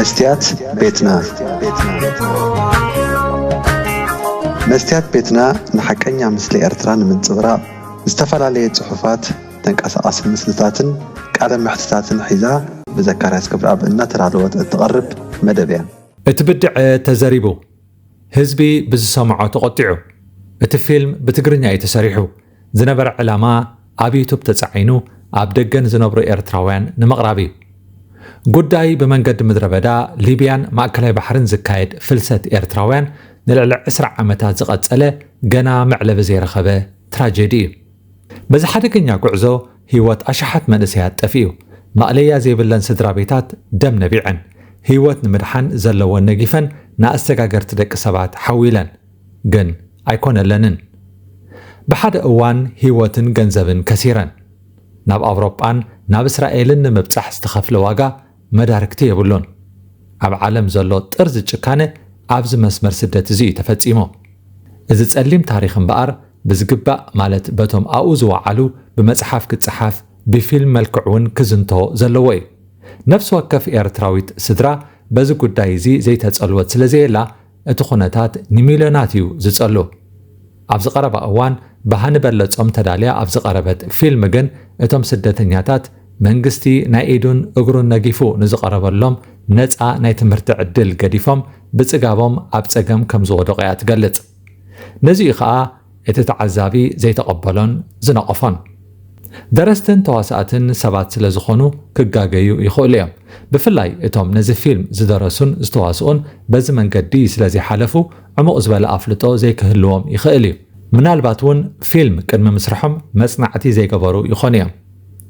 መስትያት ቤትና። መስትያት ቤትና ንሓቀኛ ምስሊ ኤርትራ ንምንጽብራቕ ዝተፈላለየ ጽሑፋት፣ ተንቀሳቓሲ ምስልታትን ቃለ መሕትታትን ሒዛ ብዘካርያስ ክብረኣብ እናተዳለወት እትቐርብ መደብ እያ። እቲ ብድዐ ተዘሪቡ። ህዝቢ ብዝሰምዖ ተቖጢዑ። እቲ ፊልም ብትግርኛ እዩ ተሰሪሑ። ዝነበረ ዕላማ ኣብ ዩቱብ ተጻዒኑ ኣብ ደገ ንዝነብሩ ኤርትራውያን ንምቕራብ እዩ። ጉዳይ ብመንገዲ ምድረ በዳ ሊብያን ማእከላይ ባሕርን ዝካየድ ፍልሰት ኤርትራውያን ንልዕሊ ዕስራ ዓመታት ዝቐጸለ ገና መዕለቢ ዘይረኸበ ትራጀዲ እዩ። በዚ ሓደገኛ ጉዕዞ ህይወት ኣሽሓት መንእሰያት ጠፊኡ። ማእለያ ዘይብለን ስድራ ቤታት ደም ነቢዐን። ህይወት ንምድሓን ዘለወን ነጊፈን ንኣሰጋገርቲ ደቂ ሰባት ሓዊለን። ግን ኣይኮነለንን። ብሓደ እዋን ህይወትን ገንዘብን ከሲረን። ናብ ኣውሮጳን ናብ እስራኤልን ንምብጻሕ ዝተኸፍለ ዋጋ መዳርግቲ የብሉን። ኣብ ዓለም ዘሎ ጥርዚ ጭካነ ኣብዚ መስመር ስደት እዚ እዩ ተፈጺሙ። እዚ ጸሊም ታሪኽ እምበኣር ብዝግባእ፣ ማለት በቶም ኣብኡ ዝወዓሉ ብመጽሓፍ ክጸሓፍ፣ ብፊልም መልክዕ እውን ክዝንቶ ዘለዎ እዩ። ነፍሲ ወከፍ ኤርትራዊት ስድራ በዚ ጉዳይ እዚ ዘይተጸልወት ስለ ዘየላ፣ እቲ ኩነታት ንሚልዮናት እዩ ዝጸሉ። ኣብዚ ቀረባ እዋን ብሃኒ በለጾም ተዳልያ ኣብ ዝቐረበት ፊልም ግን፣ እቶም ስደተኛታት መንግስቲ ናይ ኢዱን እግሩን ነጊፉ ንዝቐረበሎም ነጻ ናይ ትምህርቲ ዕድል ገዲፎም ብጽጋቦም ኣብ ጸገም ከም ዝወደቑ እያ ትገልጽ። ነዚ እዩ ኸኣ እቲ ተዓዛቢ ዘይተቐበሎን ዝነቐፎን። ደረስትን ተዋሳእትን ሰባት ስለ ዝኾኑ ክጋገዩ ይኽእሉ እዮም። ብፍላይ እቶም ነዚ ፊልም ዝደረሱን ዝተዋስኡን በዚ መንገዲ ስለ ዘይሓለፉ ዕሙቕ ዝበለ ኣፍልጦ ዘይክህልዎም ይኽእል እዩ። ምናልባት እውን ፊልም ቅድሚ ምስርሖም መጽናዕቲ ዘይገበሩ ይኾኑ እዮም።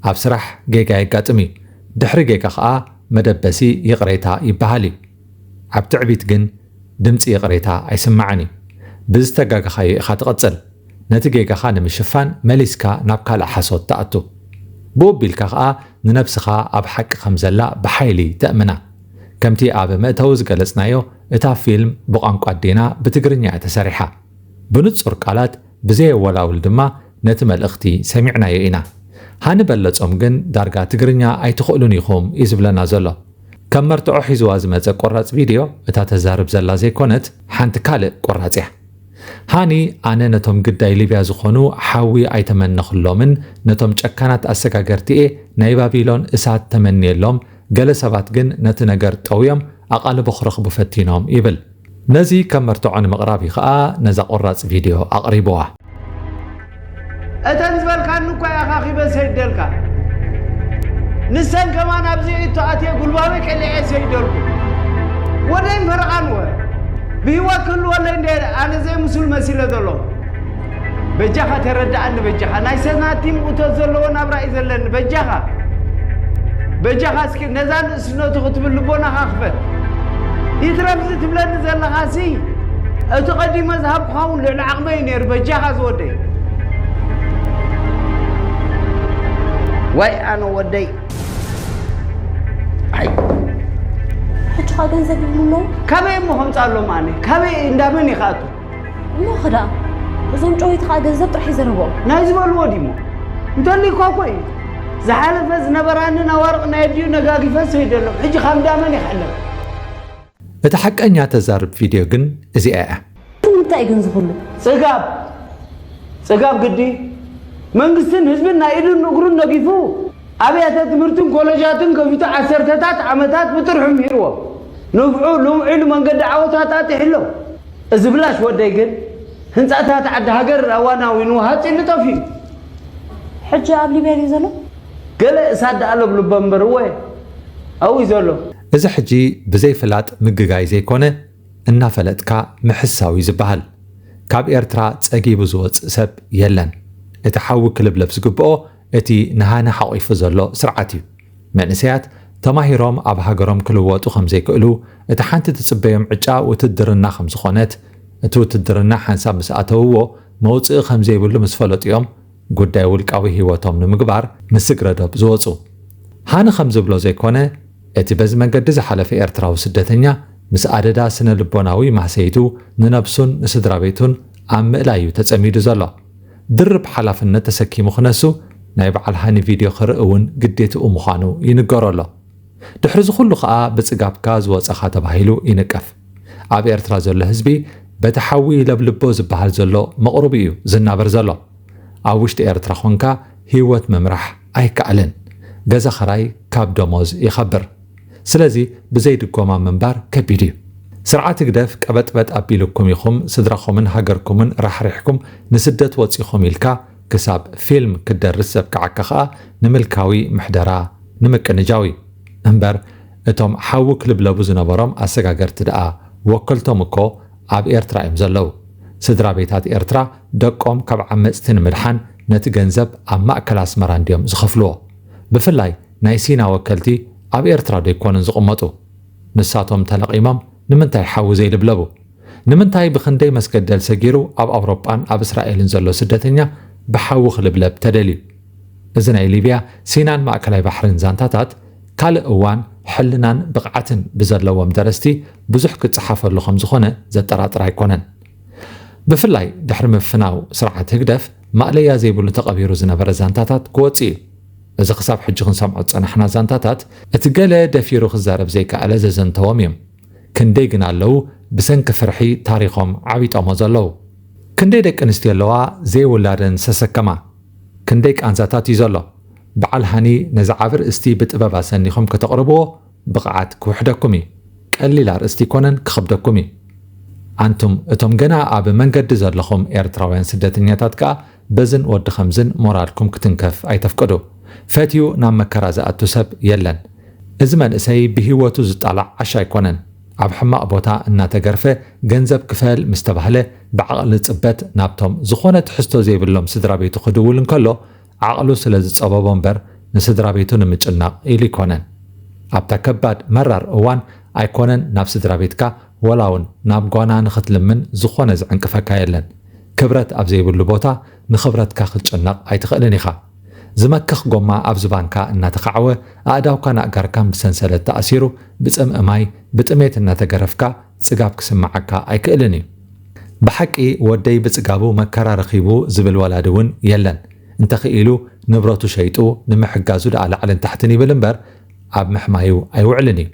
ኣብ ስራሕ ጌጋ የጋጥም እዩ። ድሕሪ ጌጋ ኸኣ መደበሲ ይቕሬታ ይበሃል እዩ። ኣብ ትዕቢት ግን ድምጺ ይቕሬታ ኣይስማዕን እዩ። ብዝተጋገኻዮ ኢኻ ትቕጽል። ነቲ ጌጋኻ ንምሽፋን መሊስካ ናብ ካልእ ሓሶት ትኣቱ። ብኡ ኣቢልካ ኸኣ ንነብስኻ ኣብ ሓቂ ከም ዘላ ብሓይሊ ተእምና። ከምቲ ኣብ መእተዊ ዝገለጽናዮ፣ እታ ፊልም ብቋንቋ ኣዴና ብትግርኛ እያ ተሰሪሓ። ብንጹር ቃላት ብዘየወላውል ድማ ነቲ መልእኽቲ ሰሚዕናዮ ኢና። ሃኒ በለጾም ግን ዳርጋ ትግርኛ ኣይትኽእሉን ኢኹም እዩ ዝብለና ዘሎ። ከም መርትዖ ሒዝዋ ዝመጸ ቁራጽ ቪድዮ፣ እታ ተዛርብ ዘላ ዘይኮነት ሓንቲ ካልእ ቁራጽ እያ። ሃኒ፣ ኣነ ነቶም ግዳይ ሊብያ ዝኾኑ ሓዊ ኣይተመነኽሎምን፣ ነቶም ጨካናት ኣሰጋገርቲኤ ናይ ባቢሎን እሳት ተመንየሎም፣ ገለ ሰባት ግን ነቲ ነገር ጠውዮም ኣቓልቦ ክረኽቡ ፈቲኖም ይብል። ነዚ ከም መርትዖ ንምቕራብ እዩ ኸኣ ነዛ ቁራጽ ቪድዮ ኣቕሪብዋ። እተን ዝበልካኒ እኳ እየ ኣኻኺበ ሰይደልካ። ንሰን ከማን ኣብዚ እቶ ኣትየ ጉልባበይ ቀሊዐ ሰይደልኩ። ወደይን ፈረቓን ወ ብህይወት ክህልወለይ እንደ ኣነ ዘይምሱል መሲለ ዘሎ። በጃኻ ተረድኣኒ በጃኻ። ናይ ሰናቲም እቶት ዘለዎ ናብራ እዩ ዘለኒ። በጃኻ። በጃኻ እስኪ ነዛ ንእስነቱ ክትብል ልቦናኻ ክፈት። ይትረፍዚ ትብለኒ ዘለኻሲ፣ እቲ ቀዲመ ዝሃብኩኻ እውን ልዕሊ ዓቕመይ እዩ ነይሩ። በጃኻ ዝወደይ። ዋይ ኣነ ወደይ። ኣይ። ሕጂ ኸኣ ገንዘብ ይብሉ ኣለዉ። ካበይ እሞ ከምጽኣሎም ኣነ? ካበይ እንዳመን ይኽኣቱ? እሞ ኸ ደኣ፣ እዞም ጨወይቲ ኸኣ ገንዘብ ጥራሕ ይዘረብኦም። ናይ ዝበልዎ ድሞ? እንተልዩኳ እኮ እዩ። ዝሓለፈ ዝነበራኒ ኣዋርቕ ናይ ኣዲኡ ነጋጊፈ ሰይደሎም። ሕጂ ካብ እንዳመን ይኽዕለም? እታ ሓቀኛ ተዛርብ ቪድዮ ግን እዚኣ እያ። ንምንታይ ግን ዝኹሉ? ጽጋብ፣ ጽጋብ ግዲ መንግስትን ህዝብን ናይ ኢዱን እግሩን ነጊፉ ኣብያተ ትምህርትን ኮለጃትን ከፊቱ ዓሰርተታት ዓመታት ብጥርሑ ምሂርዎ። ንፍዑ ልምዑ ኢሉ መንገዲ ዓወት ኣጣጢሑ ኣሎ። እዚ ብላሽ ወደይ ግን ህንጻታት ዓዲ ሃገር ኣዋናዊኑ ሃጽ ኢሉ ጠፊኡ። ሕጂ ኣብ ሊብያ ድዩ ዘሎ? ገለ እሳት ደኣ ለብልቦ እምበር እወ ኣብኡ እዩ ዘሎ። እዚ ሕጂ ብዘይፍላጥ ምግጋይ ዘይኮነ፣ እናፈለጥካ ምሕሳው እዩ ዝበሃል። ካብ ኤርትራ ጸጊቡ ዝወጽእ ሰብ የለን። እቲ ሓዊ ክልብለብ ዝግብኦ እቲ ንሃኒ ሓቒፉ ዘሎ ስርዓት እዩ። መንእሰያት ተማሂሮም ኣብ ሃገሮም ክልወጡ ከም ዘይክእሉ፣ እቲ ሓንቲ ትጽበዮም ዕጫ ውትድርና ከም ዝኾነት፣ እቲ ውትድርና ሓንሳብ ምስ ኣተውዎ መውጽኢ ከም ዘይብሉ ምስ ፈለጡ እዮም ጉዳይ ውልቃዊ ህይወቶም ንምግባር ንስግረ ዶብ ዝወጹ። ሃኒ ከም ዝብሎ ዘይኮነ፣ እቲ በዚ መንገዲ ዝሓለፈ ኤርትራዊ ስደተኛ ምስ ኣደዳ ስነ ልቦናዊ ማህሰይቱ ንነብሱን ንስድራ ቤቱን ኣብ ምእላይ እዩ ተጸሚዱ ዘሎ። ድርብ ሓላፍነት ተሰኪሙ ክነሱ፣ ናይ በዓል ሃኒ ቪድዮ ክርኢ እውን ግዴትኡ ምዃኑ ይንገሮ ኣሎ። ድሕሪ እዚ ኩሉ ከኣ ብጽጋብካ ዝወጸኻ ተባሂሉ ይንቀፍ። ኣብ ኤርትራ ዘሎ ህዝቢ በቲ ሓዊ ለብልቦ ዝበሃል ዘሎ መቕርቡ እዩ ዝናበር ዘሎ። ኣብ ውሽጢ ኤርትራ ኾንካ ህይወት ምምራሕ ኣይከኣልን። ገዛ ኸራይ ካብ ደሞዝ ይኸብር። ስለዚ ብዘይ ድጎማ ምንባር ከቢድ እዩ። ስርዓት ህግደፍ ቀበጥበጥ ኣቢልኩም ኢኹም ስድራኹምን ሃገርኩምን ራሕሪሕኩም ንስደት ወጺኹም ኢልካ ክሳብ ፊልም ክደርስ ዘብቅዓካ ኸኣ ንምልካዊ ምሕደራ ንምቅንጃው እዩ። እምበር እቶም ሓዊ ክልብለቡ ዝነበሮም ኣሰጋገርቲ ደኣ ወከልቶም እኮ ኣብ ኤርትራ እዮም ዘለዉ። ስድራ ቤታት ኤርትራ ደቆም ካብ ዓመጽቲ ንምድሓን ነቲ ገንዘብ ኣብ ማእከል ኣስመራ እንድዮም ዝኸፍልዎ። ብፍላይ ናይ ሲና ወከልቲ ኣብ ኤርትራ ዶ ኣይኮኑን ዝቕመጡ? ንሳቶም ተለቒሞም ንምንታይ ሓዊ ዘይልብለቡ? ንምንታይ ብኽንደይ መስገደል ሰጊሩ ኣብ ኣውሮጳን ኣብ እስራኤልን ዘሎ ስደተኛ ብሓዊ ክልብለብ ተደልዩ? እዚ ናይ ሊብያ፣ ሲናን ማእከላይ ባሕርን ዛንታታት ካልእ እዋን ሕልናን ብቕዓትን ብዘለዎም ደረስቲ ብዙሕ ክጸሓፈሉ ከም ዝኾነ ዘጠራጥር ኣይኮነን። ብፍላይ ድሕሪ ምፍናው ስርዓት ህግደፍ ማእለያ ዘይብሉ ተቐቢሩ ዝነበረ ዛንታታት ክወጽእ እዩ። እዚ ክሳብ ሕጂ ክንሰምዖ ዝጸናሕና ዛንታታት እቲ ገለ ደፊሩ ክዛረብ ዘይከኣለ ዘዘንተዎም እዮም። ክንደይ ግን ኣለዉ ብሰንኪ ፍርሒ ታሪኾም ዓቢጦሞ ዘለዉ። ክንደይ ደቂ ኣንስትዮ ኣለዋ ዘይውላደን ሰሰከማ። ክንደይ ቃንዛታት እዩ ዘሎ። በዓል ሃኒ ነዚ ዓቢ ርእስቲ ብጥበብ ኣሰኒኹም ከተቕርብዎ ብቕዓት ክውሕደኩም እዩ። ቀሊል ኣርእስቲ ኣይኮነን ክኸብደኩም እዩ። ኣንቱም እቶም ገና ኣብ መንገዲ ዘለኹም ኤርትራውያን ስደተኛታት ከኣ በዝን ወዲ ኸምዝን ሞራልኩም ክትንከፍ ኣይተፍቅዱ። ፈትዩ ናብ መከራ ዝኣቱ ሰብ የለን። እዚ መንእሰይ ብህይወቱ ዝጣላዕ ዓሻ ኣይኮነን። ኣብ ሕማቕ ቦታ እናተገርፈ ገንዘብ ክፈል ምስ ተባህለ ብዓቕሊ ጽበት ናብቶም ዝኾነ ትሕዝቶ ዘይብሎም ስድራ ቤቱ ክድውል እንከሎ ዓቕሉ ስለ ዝጸበቦ እምበር ንስድራ ቤቱ ንምጭናቕ ኢሉ ኣይኮነን። ኣብታ ከባድ መራር እዋን ኣይኮነን ናብ ስድራ ቤትካ ወላ እውን ናብ ጓና ንኽትልምን ዝኾነ ዝዕንቅፈካ የለን። ክብረት ኣብ ዘይብሉ ቦታ ንኽብረትካ ክትጭነቕ ኣይትኽእልን ኢኻ። ዝመክኽ ጎማ ኣብ ዝባንካ እናተኻዕወ ኣእዳውካን ኣእጋርካን ብሰንሰለት ተኣሲሩ ብጽምኢ ማይ ብጥሜት እናተገረፍካ ጽጋብ ክስምዓካ ኣይክእልን እዩ። ብሓቂ ወደይ ብጽጋቡ መከራ ረኺቡ ዝብል ወላዲ እውን የለን። እንተኽኢሉ ንብረቱ ሸይጡ ንምሕጋዙ ደኣ ላዕልን ታሕትን ይብል እምበር ኣብ ምሕማዩ ኣይውዕልን እዩ።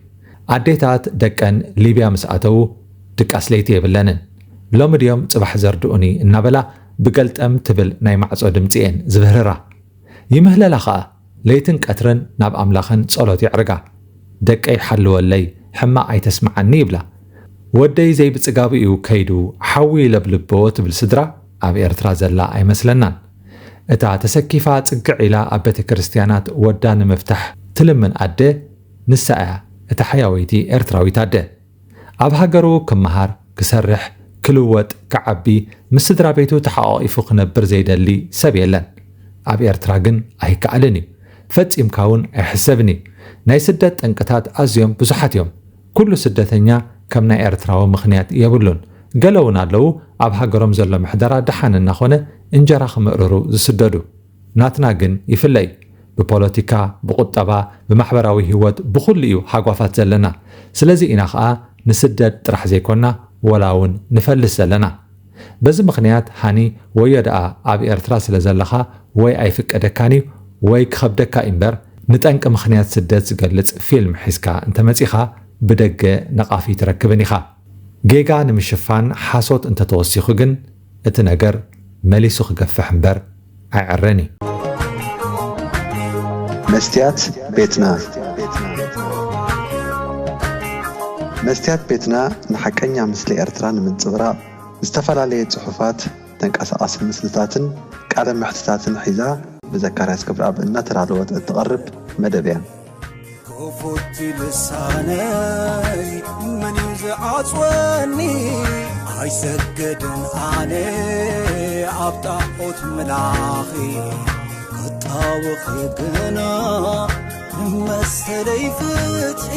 ኣዴታት ደቀን ሊብያ ምስ ኣተዉ ድቃስ ለይቲ የብለንን። ሎሚ ድዮም ጽባሕ ዘርድኡኒ እናበላ ብገልጠም ትብል ናይ ማዕጾ ድምጺ እየን ዝብህርራ። ይምህለላ ኸኣ ለይትን ቀትርን ናብ ኣምላኽን ጸሎት የዕርጋ። ደቀይ ሓልወለይ፣ ሕማቕ ኣይተስምዓኒ ይብላ። ወደይ ዘይብጽጋቡ እዩ ከይዱ ሓዊ ይለብልቦ ትብል ስድራ ኣብ ኤርትራ ዘላ ኣይመስለናን። እታ ተሰኪፋ ጽግዕ ኢላ ኣብ ቤተ ክርስትያናት ወዳ ንምፍታሕ ትልምን ኣደ ንሳ እያ እታ ሕያወይቲ ኤርትራዊት ኣደ። ኣብ ሃገሩ ክመሃር፣ ክሰርሕ፣ ክልወጥ፣ ክዓቢ፣ ምስ ስድራ ቤቱ ተሓቋቒፉ ክነብር ዘይደሊ ሰብ የለን። ኣብ ኤርትራ ግን ኣይከኣልን እዩ። ፈጺምካ እውን ኣይሕሰብን እዩ። ናይ ስደት ጠንቅታት ኣዝዮም ብዙሓት እዮም። ኩሉ ስደተኛ ከም ናይ ኤርትራዊ ምኽንያት የብሉን። ገለ እውን ኣለዉ ኣብ ሃገሮም ዘሎ ምሕደራ ደሓን እናኾነ እንጀራ ክምእርሩ ዝስደዱ። ናትና ግን ይፍለ እዩ። ብፖለቲካ፣ ብቁጠባ፣ ብማሕበራዊ ህይወት ብኹሉ እዩ ሃጓፋት ዘለና። ስለዚ ኢና ኸኣ ንስደድ ጥራሕ ዘይኮና ወላ እውን ንፈልስ ዘለና። በዚ ምኽንያት ሃኒ ወዮ ደኣ ኣብ ኤርትራ ስለ ዘለኻ ወይ ኣይፍቀደካን እዩ ወይ ክኸብደካ እዩ እምበር ንጠንቂ ምኽንያት ስደት ዝገልጽ ፊልም ሒዝካ እንተመጺኻ ብደገ ነቓፊ ትረክብን ኢኻ። ጌጋ ንምሽፋን ሓሶት እንተተወሲኹ ግን እቲ ነገር መሊሱ ክገፍሕ እምበር ኣይዕረን እዩ። መስትያት ቤትና መስትያት ቤትና ንሓቀኛ ምስሊ ኤርትራ ንምንጽብራቕ ዝተፈላለየ ጽሑፋት፣ ተንቀሳቓሲ ምስልታትን ቃለ መሕትታትን ሒዛ ብዘካርያስ ክብረኣብ እናተዳለወት እትቐርብ መደብ እያ። ክፉት ልሳነይ መን እዩ ዝዓጽወኒ? ኣይሰግድን ኣነ ኣብ ጣዖት ምላኺ ክጣወኺ ግና ንመሰለይ ፍትሒ